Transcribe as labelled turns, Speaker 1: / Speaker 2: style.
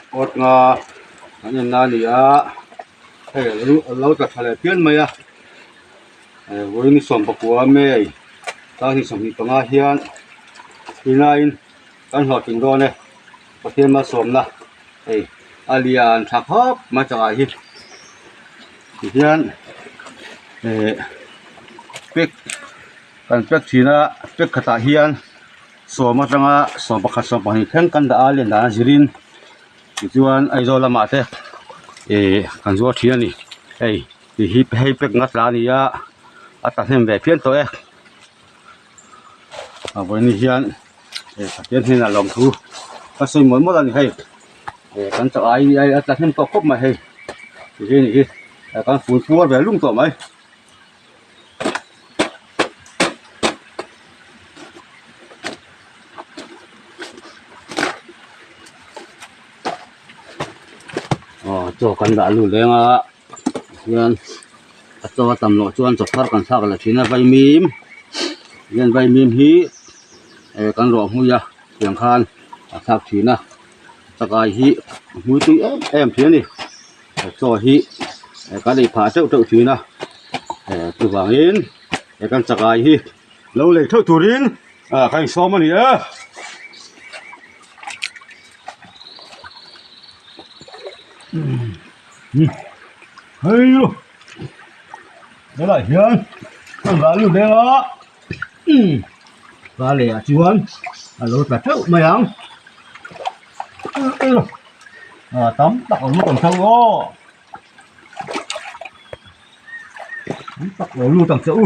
Speaker 1: Awt nga an en na a ni a hei a lo tla tha leh phian mai a vawiin ni sawm pakua May sanghnih sawmhnih panga hian inaiin kan hlawhtling dawn e Pathian malsawmna hei a lian tha khawp mai changah hi tihian eh pack kan pack thin a pack khatah hian. Sawm atanga sawm pakhat sawm pahnih thleng kan dah a len dan a zirin tichuan Aizawl lamah te ih kan zuar thin a ni hei ti hi hei pack nga tla a ni a a tla hnem ve phian tawh e a vawiin hian Pathian hnenah lawmthu ka sawi mawlh mawlh a ni hei ih kan chak ai a tla hnem tawh khawp mai hei ti hi a ni hi kan fun puar ve lung tawh mai. Aw chaw kan dah lut leng a tihian a chaw a tam loh chuan chaw thar kan thlak leh thin a vaimim hian vaimim hi eh kan rawh hmui a tiang khan a thlak thin a chakai hi a hmui tui em em thin a ni. Chaw hi kan ei phah teuh teuh thin a chuvangin he kan chakai hi lo lei theuh turin ka insawm a ni e. Hei helaiah hian kan dah lut leng a ka leh ah chuan a lo tla theuh mai ang. Ah tam tak lo lut ang che u aw tam tak lo lut ang che u.